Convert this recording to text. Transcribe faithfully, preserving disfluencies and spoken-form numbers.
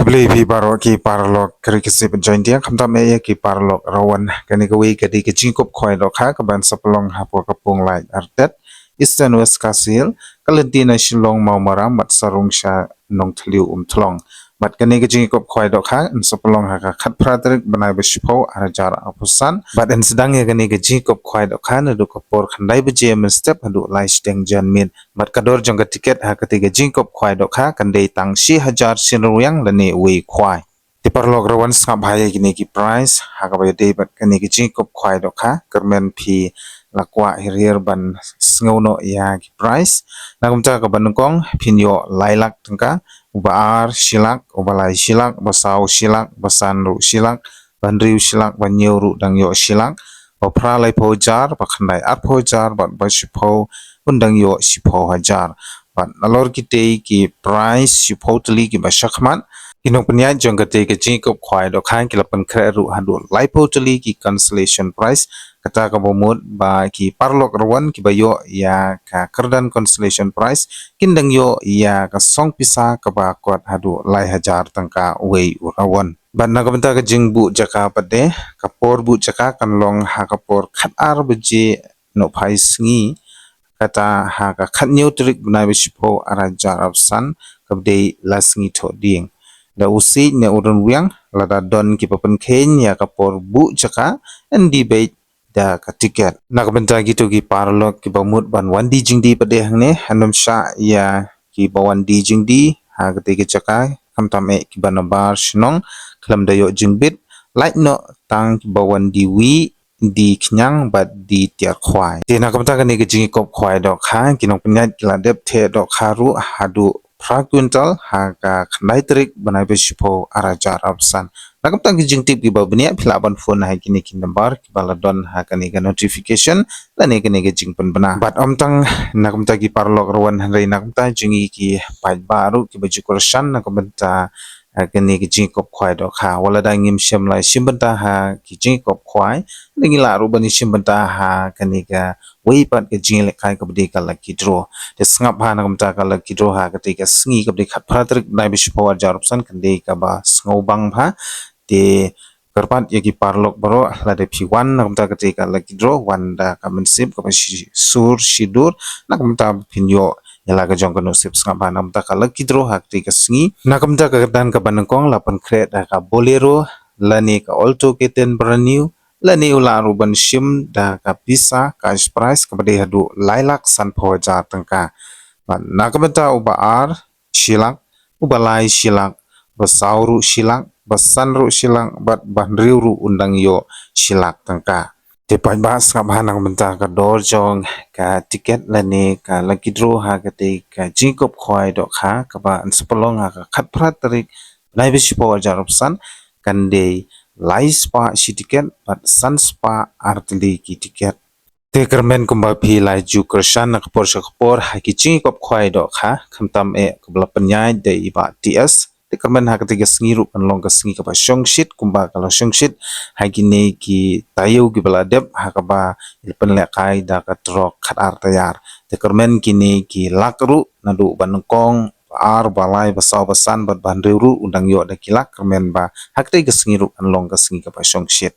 Khublei phi baroh ki paralok, ka ri Khasi bad Jaintia, khamtam eh ïa ki paralok Rawan. Kane kawei ka dei ka jingkup khwai dohkha kaban sa pynlong hapoh ka pung Laitartet, Eastern West Khasi Hills, ka lynti na Shillong, Mawmaram bad sa rung sha Nongthylliew, Umthlong. Bad kane ka jingkup khwai dohkha yn sa pynlong ha ka khatphra tarik bnai ba shiphew, ar hajar arphew san. Bad yn sdang ïa kane ka jingkup khwai dohkha naduh ka por khyndai baje mynstep haduh lai shiteng janmiet. Bad ka dor jong ka tiket ha katei ka jingkup khwai dohkha kan dei tang shi hajar shi ryngwiang lane uwei khwai. Te paralok Rawan, sngap bha ïa kine ki price ha kaba ïadei bad kane ka jingkup khwai dohkha. Kyrmen phi la kwah hirier ban sngew noh ïa ki price. Na ka bynta kaba nyngkong phin ïoh lai lak tyngka, uba ar shi lak, uba lai shi lak, uba saw shi lak, uba san ruh shi lak, uba hynriew shi lak, uba hynñiew ruh dang ïoh shi lak, uba phra laiphew hajar, uba khyndai arphew hajar bad uba shiphew un dang ïoh shiphew hajar. Bad nalor kitei ki price shiphew tylli kiba shakhmat, ki nongpynïaid jong katei ka jingkup khwai dohkha ki la pynkhreh ruh haduh laiphew tylli ki consolation prize. Kata kaba mut ba ki paralok Rawan kiba ïoh ïa ka kyrdan consolation prize kin dang ïoh ïa ka song pisa kaba kot haduh lai hajar tyngka uwei u Rawan. Bad na ka bynta ka jingbuh jaka pat de, ka por buh jaka kan long ha ka por khatar baje nohphai sngi, kata ha ka khathynñiew tarik bnai ba shiphew, ar hajar arphew san, kaba dei la sngi Thohdieng. Da u siej ne u rynwiang, lada don kiba pynkheiñ ïa ka por buh jaka, yn die beit da ka tiket. Na ka bynta kito ki paralok kiba mut ban wan die jingdie pat de hangne, hanym shah ïa kiba wan die jingdie ha katei ka jaka, khamtam eh kiba nabar shnong, khlem da ïoh jingbit, lait noh tang kiba wan die wih, die khñiang bad die tiar khwai. Te na ka bynta kane ka jingkup khwai dohkha, ki nongpynïaid ki la dep theh dohkha ruh haduh phra kwintal ha ka khyndai tarik bnai ba shiphew, ar hajar arphew san. Na ka bynta ki jingtip kiba bniah phi lah ban phone ha kine ki nambar kiba la don ha kane ka notification lane kane ka jingpynbna. Bad ym tang na ka bynta ki paralok Rawan, hynrei na ka bynta jong ngi ki paidbah ruh kiba ju kyrshan na ka bynta ha kane ka jingkup khwai dohkha. Wat lada ngim shym la shim bynta ha ki jingkup khwai, ngi lah ruh ban ïashim bynta ha kane kawei pat ka jingïalehkai kaba dei ka lucky draw. Te sngap bha, na ka bynta ka lucky draw ha katei ka sngi kaba dei khatphra tarik bnai ba shiphew, ar hajar arphew san, kan dei kaba sngewbang bha. Te kyrpad ïa ki paralok baroh, lada phi wan na ka bynta katei ka lucky draw, wan da ka mynsiem kaba shi sur shi dur, na ka bynta ba phin ïoh ïa la ka jong ka nusip. Sngap bha, na ka bynta ka lucky draw ha katei ka sngi, na ka bynta ka kyrdan kaba nyngkong la pynkhreh da ka Bolero lane ka Alto K ten brand new, lane u lah ruh ban shim da ka pisa cash prize kaba dei haduh lai lak sanphew hajar tyngka. Bad na ka bynta uba ar, shi lak, uba lai shi lak, uba saw ruh shi lak, uba san ruh shi lak, bad uba hynriew ruh un dang ïoh shi lak tyngka. Te paidbah, sngap bha, na ka bynta ka dor jong ka tiket lane ka lucky draw ha katei ka jingkup khwai dohkha kaba yn sa pynlong ha ka khatphra tarik bnai ba shiphew, ar hajar arphew san, kan dei lai spah shi tiket bad san spah ar tylli ki tiket. Te kyrmen kumba phi la ju kyrshan na ka por sha ka por ha ki jingkup khwai dohkha, khamtam eh kaba la pynïaid da i Bah T S. Te kyrmen ha katei ka sngi ruh kan long ka sngi kaba shongshit kumba ka la shongshit ha kine ki taïew kiba la dep ha kaba i la pynlehkai da ka trok khatar taïar. Te kyrmen kine ki lak ruh, naduh ba nyngkong, ba ar, ba lai, ba saw, ba san bad ba hynriew ruh un dang ïoh da ki lak. Kyrmen ba ha katei ka sngi ruh kan long ka sngi kaba shongshit.